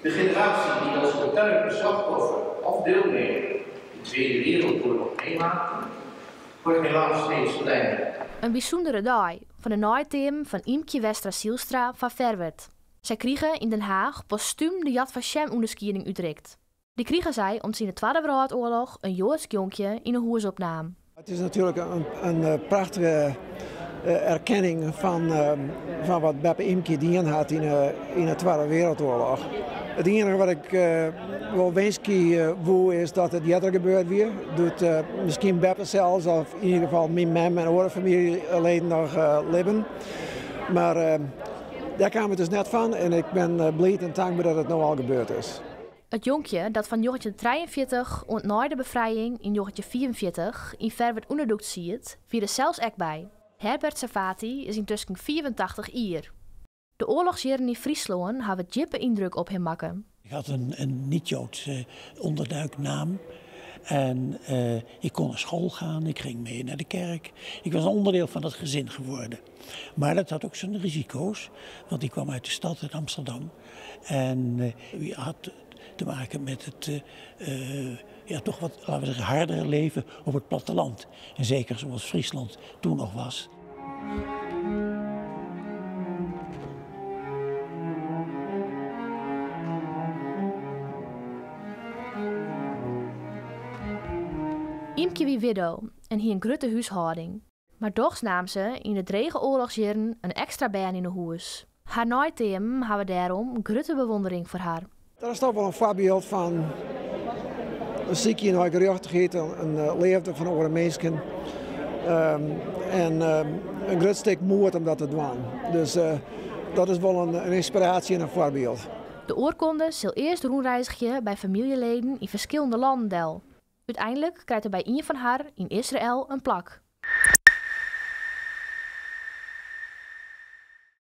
De generatie die als getuige, slachtoffer of deelnemer de Tweede Wereldoorlog meemaakte, wordt helaas steeds kleiner. In bysûndere dei foar de neiteam fan Ymkje Westra Zylstra fan Ferwert. Sy krige yn Den Haach postúm de Yad Vashem-ûnderskieding útrikt. Dy krige sy om't se yn de Twadde Wrâldoarloch in Joadsk jonkje yn 'e hûs opnaam. It is natuerlik in prachtige erkenning fan wat beppe Ymkje dien hat yn de Twadde Wereldoorlog. It iennige wat ik wol winskje woe is dat it earder gebeurd wie. Doe't miskien beppe sels of yn ieder gefal myn mem en oare famyljeleden noch libben. Mar dêr kaam it dus net fan en ik bin bliid en tankber dat it no al gebeurd is. It jonkje dat fan 1943 oant nei de befrijing yn 1945 yn Ferwert ûnderdûkt siet, wie der sels ek by. Herbert Sarphati is yntusken 85 jier. De oarlochsjierren yn Fryslân hawwe djippe yndruk op him makke. Ik had een niet-Joodse onderduiknaam. En ik kon naar school gaan, ik ging mee naar de kerk. Ik was een onderdeel van het gezin geworden. Maar dat had ook zijn risico's, want ik kwam uit de stad, uit Amsterdam. En je had te maken met het ja, toch wat, laten we zeggen, hardere leven op het platteland. En zeker zoals Friesland toen nog was. Ymkje wie widdo en hie in grutte húshâlding. Mar dochs naam se yn de drege oarlochsjierren in ekstra bern yn 'e hûs. Har neiteamen hawwe dêrom grutte bewûndering foar har. Dat is toch wol in foarbyld fan in sykjen nei gerjochtichheid, in leafde fan oare minsken en in grut stik moed om dat te dwaan. Dus dat is wol in ynspiraasje en in foarbyld. De oarkonde sil earst rûnreizgje by famyljeleden yn ferskillende lannen del. Uteinlik krijt er by ien fan har yn Israel in plak.